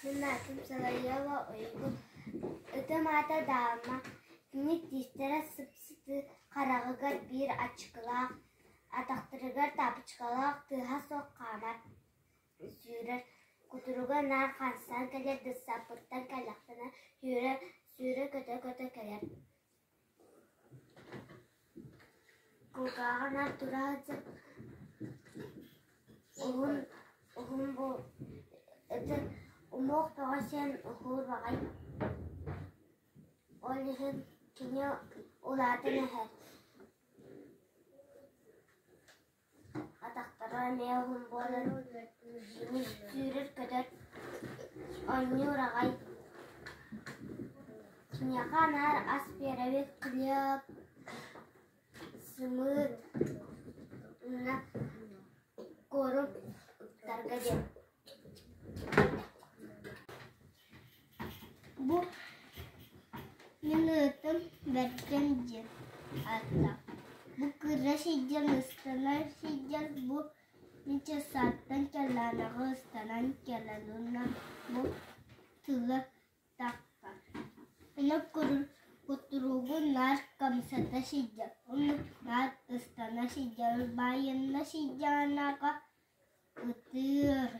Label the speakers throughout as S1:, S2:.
S1: Мин аатым Соловьева Уйгу, ытым аата Даама, кини тиистэрэ сып-сытыы, хараҕыгар биир ачыкылаах, атахтарыгар тапочкалаах, тыаһа суох хаамар, сүүрэр, кутуруга наар хамсаан кэлэр, дыссааппыттан кэллэхпинэ сүүрэ, сүүрэ көтө-көтө кэлэр. Кулгааҕа наар тура сылдьар, уһун уһун бу ити уҥуох бөҕө сиэн уһуур баҕай, ол иһин кини улаатан иһэр. Атахтара эмиэ уһун буолан кини сүүрэр-көтөр, оонньуур аҕай. Киниэхэ наар ас биэрэбит хлеб, сымыыт уонна куорум ыттарга диэн.
S2: Бу мин ыытым Бэргэн диэн ааттаах. Бу кыра сылдьан ыстана сылдьан бу мин часааттан кэлээнаҕа ыстанан кэлэн уонна бу тыла тахха. Уонна кутуругун наар хамсата сылдьар, уонна наар ыстана сылдьар, баайынна сылдьанаҕа ытыыр,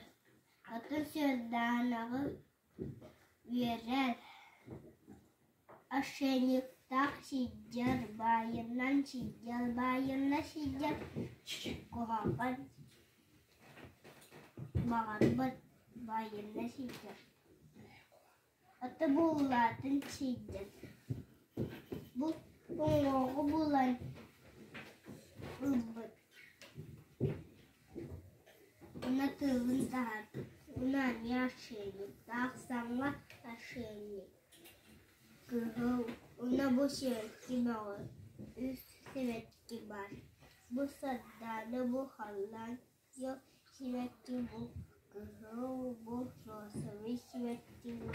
S2: атын сыардаанаҕы үөрэр, ошейниктаах сылдьар, баайынан сылдьар, баайына сылдьар, куһаҕан баҕарбат баайына сылдьар. Ата буллаатын сылдьар, бу уҥуоҕу булан ылбыт Уонна тыылын таһаарбыт уонна эмиэ ошейниктаах, саҥа ошейник кыһыл уонна бу сибэкки бөҕө, үс сибэкки баар. Бу сардаана, бу халлаан сибэкки, бу кыһыл, бу розовый сибэкки бу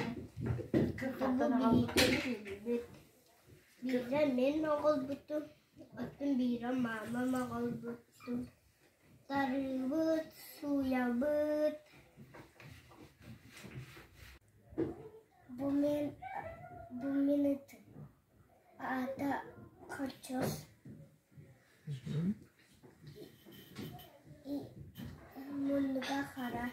S2: биһиги күлбүт. Биирэ мин оҕолбутум, оттон биирэ маамам оҕолбутум. Тарыыбыт, сууйабыт.
S1: Бу мин бу мин ытым аата Харчос. Муннуга хара.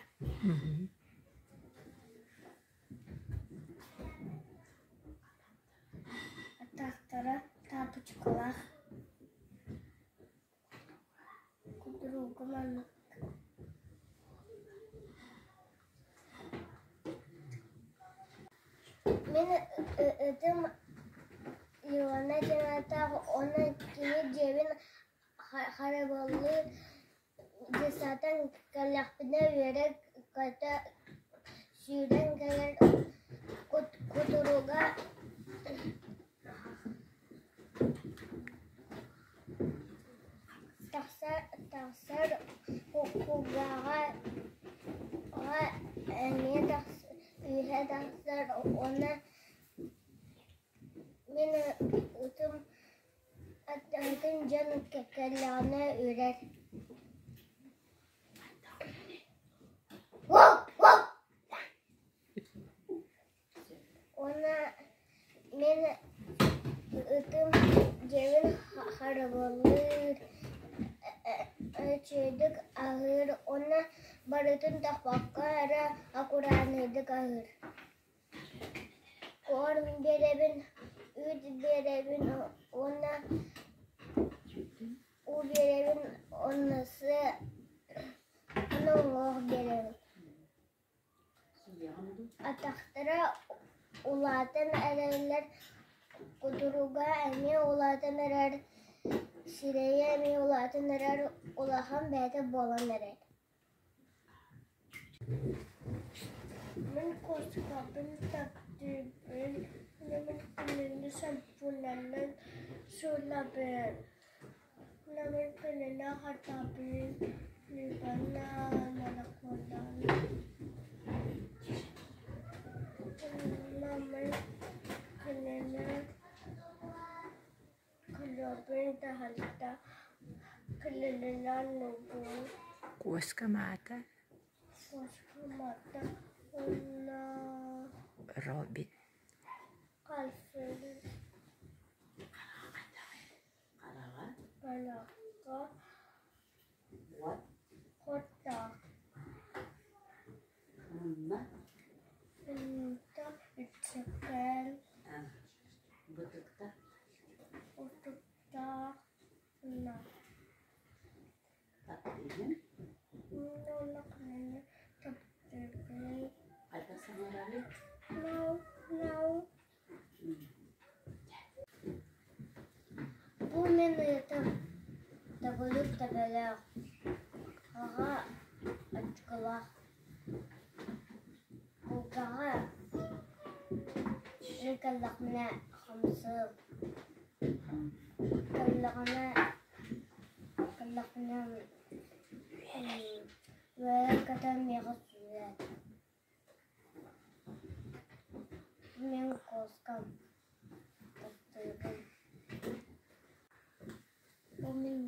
S1: Атахтара тапочкалаах. Кутуруга маннык. Мин ытым Илона диэн ааттаах уонна кини дьиэбин харабыллыыр десантан кэллэхпинэ үөрэ-көтө сүүрэн кэлэр кутуруга Тахсар кулгааҕа эмиэ үөһэ тахсар уонна мин ытым атын дьон кэллэҕинэ үрэр. Уонна мин ытым дьиэбин харабыллыыр, үчүгэйдик аһыыр уонна барытын тохпокко эрэ аккуратнайдык аһыыр. Корм биэрэбин, үүт биэрэбин уонна уу биэрэбин уонна сыа уонна уҥуох биэрэбин. Атахтара улаатан эрэллэр, кутуруга эмиэ улаатан эрэр, сирэйэ эмиэ улаатан эрэр, улахан бэйэтэ буолан эрэр.
S2: Мин куоскабын таптыыбын, мин кинини шампунанан суулабын, мин кинини хатабын, Мамам кинини кылыабын таһырдьа кылыылаан
S3: Куоска маата
S2: Куоска маата. Уонна
S3: Робин
S2: Альфред Хараҕа Хотаах Ынта Үтсэкээн Утуктаах Ынах Уонна таптыырбын Нау
S1: Бу мин ыйытым төгүрүк төбөлөөх, хаҕа ачыкылаах, кулгааҕа мин кэллэхпинэ хамсыыр, кэллэҕинэ кэллэхпинэ үөрэн-көтөн миэхэ сүүрэр. Мин куоскам таптыыбын. Бу мин